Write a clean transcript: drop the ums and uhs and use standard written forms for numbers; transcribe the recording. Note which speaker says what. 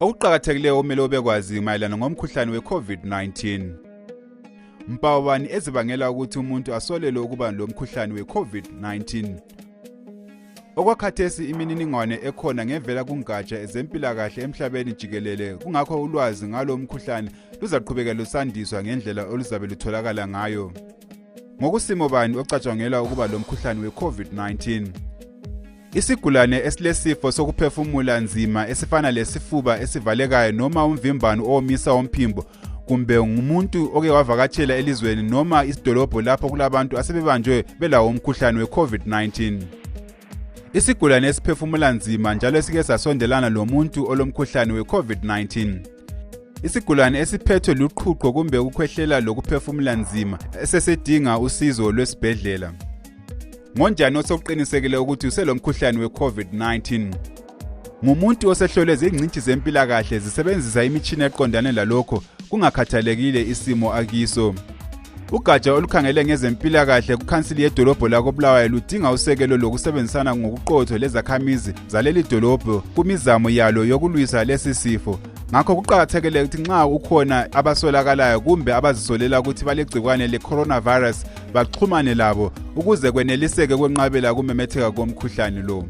Speaker 1: Okuqakathekileyo okumele ubekwazi mayelana ngomkhuhlane we-COVID-19. Mpawu bani ezibangela ukuthi umuntu asolelwe ukuba lomkhuhlane we-COVID-19? Okwakhathesi imininingwane ekhona ngevela kungatsha ezempilakahle emhlabeni jikelele, kungakho ulwazi ngalo mkhuhlane luzaqhubeka lusandiswa ngendlela oluzabe lutholakala ngayo. Ngokusimo bani ocatshangelwa ukuba lomkhuhlane we-COVID-19? Isigulane esilesifo sokuphefumula nzima esifana lesifuba esivalekayo noma umvimbano owomisa umphimbo, kumbe ngumuntu oke wavakatshela elizweni noma isidolobho lapho kulabantu asebebanjwe belawo umkhuhlane we-COVID-19. Isigulane esiphefumula nzima njalo esike sasondelana lomuntu olomkhuhlane we-COVID-19. Isigulane esiphethwe luqhuqho kumbe ukukhwehlela lokuphefumula nzima esesidinga usizo lwesibhedlela. Ngonjani osekuqinisekile ukuthi uselomkhuhlane we-COVID-19? Ngumuntu osehlolwe zingcitshi zempilakahle zisebenzisa imitshina eqondane lalokho kungakhathalekile isimo akiso. Ugatsha olukhangele ngezempilakahle kukhansili yedolobho lakoBulawayo ludinga usekelo lokusebenzisana ngokuqotho lezakhamizi zaleli dolobho kumizamo yalo yokulwisa lesi sifo. Ngakho kuqakathekile ukuthi nxa ukhona abasolakalayo kumbe abazisolela ukuthi balegcikwane le-coronavirus baxhumane labo ukuze kweneliseke kwenqabela ukumemetheka komkhuhlane lo.